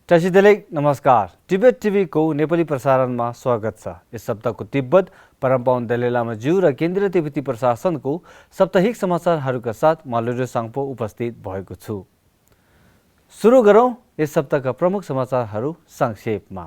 टसिदेले नमस्कार। तिब्बत टिभी को नेपाली प्रसारणमा स्वागत छ। यस सप्ताहको तिब्बत परमपावन दलाई लामा ज्यू र केन्द्रीय तिब्बती प्रशासनको साप्ताहिक समाचारहरूका साथ म लुडो साङपो उपस्थित भएको छु। सुरु गरौँ यस सप्ताहका प्रमुख समाचारहरू संक्षेपमा।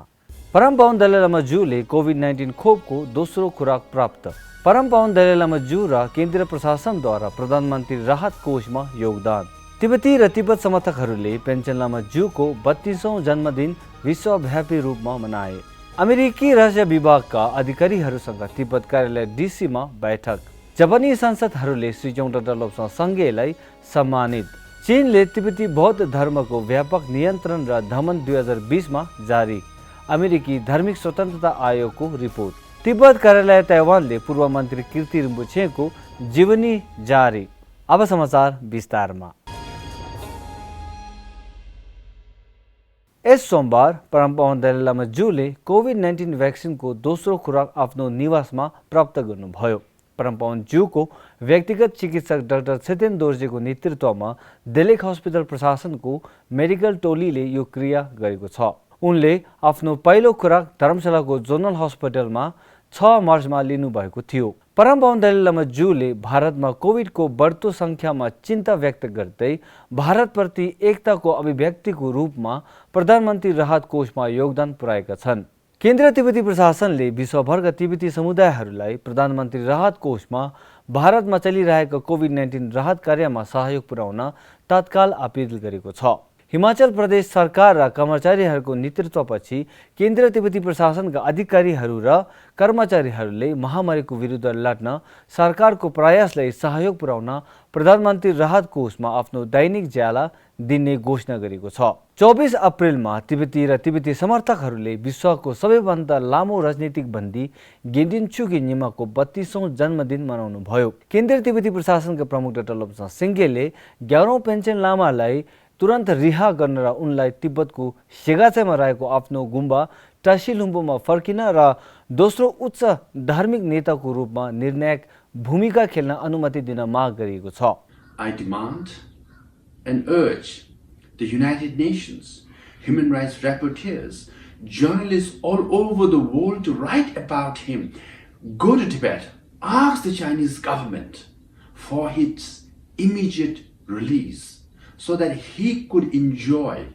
परमपावन दलाई लामा ज्यूले कोभिड-19 खोपको दोस्रो खुराक प्राप्त। परमपावन दलाई लामा ज्यू र केन्द्रीय प्रशासनद्वारा प्रधानमन्त्री राहत कोषमा योगदान। तिब्बती र तिब्बत समर्थकहरूले पेन्सन लामा ज्यूको 32औं जन्मदिन विश्वव्यापी रूपमा मनाए। अमेरिकी रहस्य विभागका अधिकारीहरूसँग तिब्बत कार्यालय डीसीमा बैठक। जापानी सांसदहरूले श्री चौधरी लोप्सासँगैलाई सम्मानित। चीनले तिब्बती बौद्ध धर्मको व्यापक नियन्त्रण र दमन 2020 मा जारी। अमेरिकी धार्मिक स्वतन्त्रता आयोगको रिपोर्ट। तिब्बत कार्यालय ताइवानले पूर्व मन्त्री कीर्ति रिम्पोछेको जीवनी जारी। अब समाचार विस्तारमा। यस सोमबार परमपावन दलाई लामा ज्यूले कोभिड-19 भ्याक्सिनको दोस्रो खुराक आफ्नो निवासमा प्राप्त गर्नुभयो। परमपावन ज्यूको व्यक्तिगत चिकित्सक डाक्टर छेतेन दोर्जेको नेतृत्वमा देलेख हस्पिटल प्रशासनको मेडिकल टोलीले यो क्रिया गरेको छ। उनले आफ्नो पहिलो खुराक धर्मशालाको जोनल हस्पिटलमा 6 मार्चमा लिनुभएको थियो। परमपावन दलाई लामा ज्यूले भारतमा कोभिडको बढ्दो सङ्ख्यामा चिन्ता व्यक्त गर्दै भारतप्रति एकताको अभिव्यक्तिको रूपमा प्रधानमन्त्री राहत कोषमा योगदान पुर्याएका छन्। केन्द्रीय तिब्बती प्रशासनले विश्वभरका तिब्बती समुदायहरूलाई प्रधानमन्त्री राहत कोषमा भारतमा चलिरहेको कोभिड-19 राहत कार्यमा सहयोग पुर्याउन तत्काल अपिल गरेको छ। हिमाचल प्रदेश सरकार र कर्मचारीहरूको नेतृत्वपछि केन्द्रीय तिब्बती प्रशासनका अधिकारीहरू र कर्मचारीहरूले महामारीको विरुद्ध लड्न सरकारको प्रयासलाई सहयोग पुर्याउन प्रधानमन्त्री राहत कोषमा आफ्नो दैनिक ज्याला दिने घोषणा गरेको छ। 24 अप्रिलमा तिब्बती र तिब्बती समर्थकहरूले विश्वको सबैभन्दा लामो राजनीतिक बन्दी गेन्डिन चुकी निमाको 32औं जन्मदिन मनाउनु भयो। केन्द्रीय तिब्बती प्रशासनका प्रमुख डाक्टर लोप्सा सिङ्गेले 11औं पेन्सन लामालाई तुरन्त रिहा गर्न र उनलाई तिब्बतको सेगाचामा रहेको आफ्नो गुम्बा टासीलुम्बोमा फर्किन र दोस्रो उच्च धार्मिक नेताको रूपमा निर्णायक भूमिका खेल्न अनुमति दिन माग गरिएको छ। I demand and urge the United Nations, human rights rapporteurs, journalists all over the world to write about him. Go to Tibet, ask the Chinese government for his immediate release, so that he could enjoy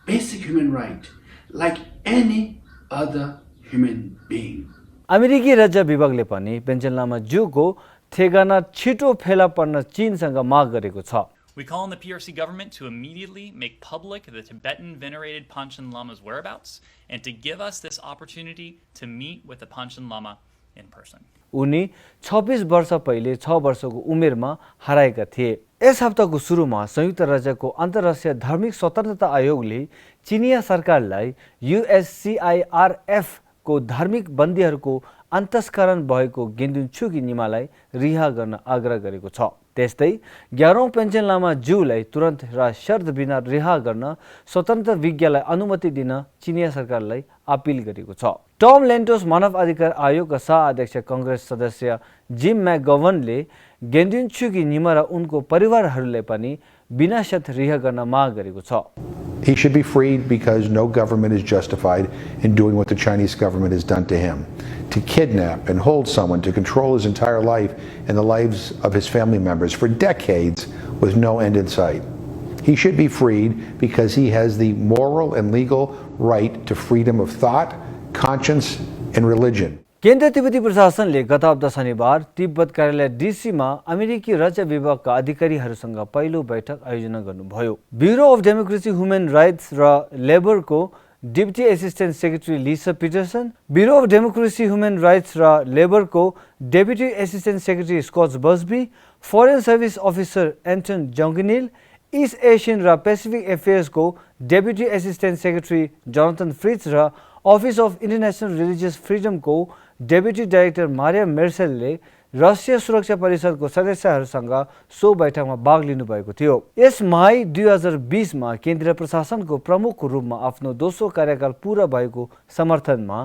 basic human right like any other human being. अमेरिकी राज्य विभागले पनि pension लामा ज्यूको ठेगाना छिटो फेला पर्न चीनसँग माग गरेको छ। We call on the PRC government to immediately make public the Tibetan venerated Panchen Lama's whereabouts and to give us this opportunity to meet with the Panchen Lama in person. उनी 26 वर्ष पहिले 6 वर्षको उमेरमा हराएका थिए। यस हप्ताको सुरुमा संयुक्त राज्यको अन्तर्राष्ट्रिय धार्मिक स्वतन्त्रता आयोगले चिनिया सरकारलाई USCIRF को धार्मिक बन्दीहरूको अन्तस्करण भएको गेन्डिन चुकी निमालाई रिहा गर्न आग्रह गरेको छ। त्यस्तै 11औं पेन्सन लामा ज्यूलाई तुरन्त र शर्त बिना रिहा गर्न स्वतन्त्र विज्ञलाई अनुमति दिन चिनिया सरकारलाई अपिल गरेको छ। टम लेन्टोस मानव अधिकार आयोगका सह-अध्यक्ष कांग्रेस सदस्य जिम मैकगभनले गेन्डिन चुकी निमा र उनको परिवारहरूलाई पनि बिना शर्त रिहा गर्न माग गरेको छ। He should be freed because no government is justified in doing what the Chinese government has done to him. To kidnap and hold someone to control his entire life and the lives of his family members for decades with no end in sight. He should be freed because he has the moral and legal right to freedom of thought, conscience, and religion. केन्द्रीय तिब्बती प्रशासनले गत हप्ता शनिबार तिब्बत कार्यालय डीसीमा अमेरिकी राज्य विभागका अधिकारीहरूसँग पहिलो बैठक आयोजना गर्नुभयो। Bureau of democracy human rights र लेबरको deputy assistant secretary Lisa Peterson, bureau of democracy human rights र लेबरको deputy assistant secretary Scott Busby, foreign service officer Anton जङ्गिनिल, इस्ट एसियन र पेसिफिक एफेयर्सको deputy assistant secretary Jonathan Fritz र office of international रिलिजियस फ्रिडमको डेप्युटी डाइरेक्टर मारिया मेर्सेलले राष्ट्रिय सुरक्षा परिषदको सदस्यहरूसँग सो बैठकमा भाग लिनुभएको थियो। यस मई 2020 मा केन्द्रीय प्रशासनको प्रमुखको रूपमा आफ्नो दोस्रो कार्यकाल पूरा भएको समर्थनमा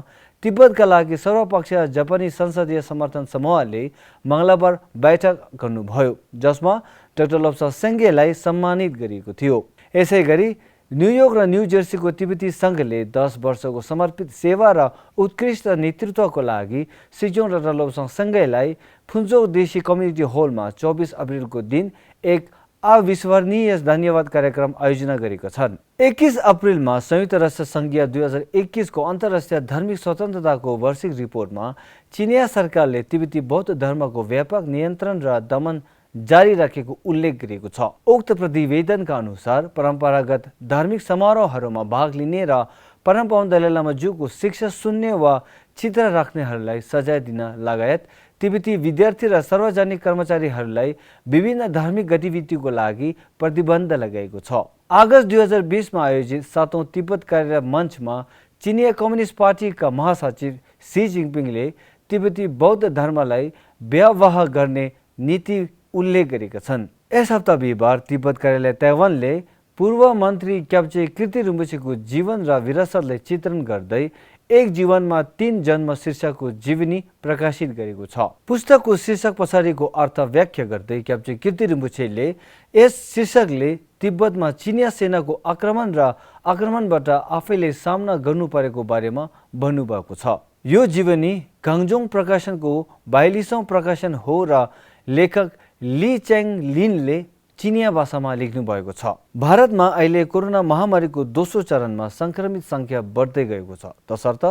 तिब्बतका लागि सर्वपक्षीय जापानी संसदीय समर्थन समूहले मंगलबार बैठक गर्नुभयो, जसमा डाक्टर लोप्सा सेङ्गेलाई सम्मानित गरिएको थियो। यसैगरी न्युयोर्क र न्यू जर्सीको तिब्बती सङ्घले 10 वर्षको समर्पित सेवा र उत्कृष्ट नेतृत्वको लागि सिजोङ र लोब्सङ सङ्घलाई फुन्चोक देशी कम्युनिटी हलमा 24 अप्रिलको दिन एक अविस्मरणीय धन्यवाद कार्यक्रम आयोजना गरेका छन्। 21 अप्रिलमा संयुक्त राष्ट्र सङ्घीय 2021 को अन्तर्राष्ट्रिय धार्मिक स्वतन्त्रताको वार्षिक रिपोर्टमा चिनिया सरकारले तिब्बती बौद्ध धर्मको व्यापक नियन्त्रण र दमन जारी राखेको उल्लेख गरेको छ। उक्त प्रतिवेदनका अनुसार परम्परागत धार्मिक समारोहहरूमा भाग लिने र परम पावन दलाई लामाज्यूको शिक्षा सुन्ने वा चित्र राख्नेहरूलाई सजाय दिन लगायत तिब्बती विद्यार्थी र सार्वजनिक कर्मचारीहरूलाई विभिन्न धार्मिक गतिविधिको लागि प्रतिबन्ध लगाएको छ। अगस्त 2020 मा आयोजित 7औं तिब्बत कार्य मञ्चमा चिनिया कम्युनिस्ट पार्टीका महासचिव सी जिनपिङले तिब्बती बौद्ध धर्मलाई व्यावाह गर्ने नीति उल्लेख गरेका छन्। यस हप्ता बिहिबार तिब्बत कार्यालय ताइवानले पूर्व मन्त्री क्याप्चे कृति रिम्पोछेको जीवन र विरासतलाई चित्रण गर्दै एक जीवनमा 3 जन्म शीर्षकको जीवनी प्रकाशित गरेको छ। पुस्तकको शीर्षक पछाडिको अर्थ व्याख्या गर्दै क्याप्चे कृति रिम्पोछेले यस शीर्षकले तिब्बतमा चिनिया सेनाको आक्रमण र आक्रमणबाट आफैले सामना गर्नु परेको बारेमा भन्नुभएको छ। यो जीवनी गाङजोङ प्रकाशनको 42औं प्रकाशन हो र लेखक ली च्याङ लिनले चिनिया भाषामा लेख्नु भएको छ। भारतमा अहिले कोरोना महामारीको दोस्रो चरणमा संक्रमित संख्या बढ्दै गएको छ। तसर्थ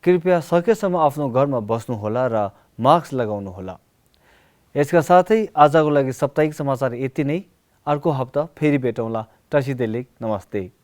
कृपया सकेसम्म आफ्नो घरमा बस्नुहोला र मास्क लगाउनुहोला। यसका साथै आजको लागि साप्ताहिक समाचार यति नै। अर्को हप्ता फेरि भेटौँला। टसिदेलेक नमस्ते।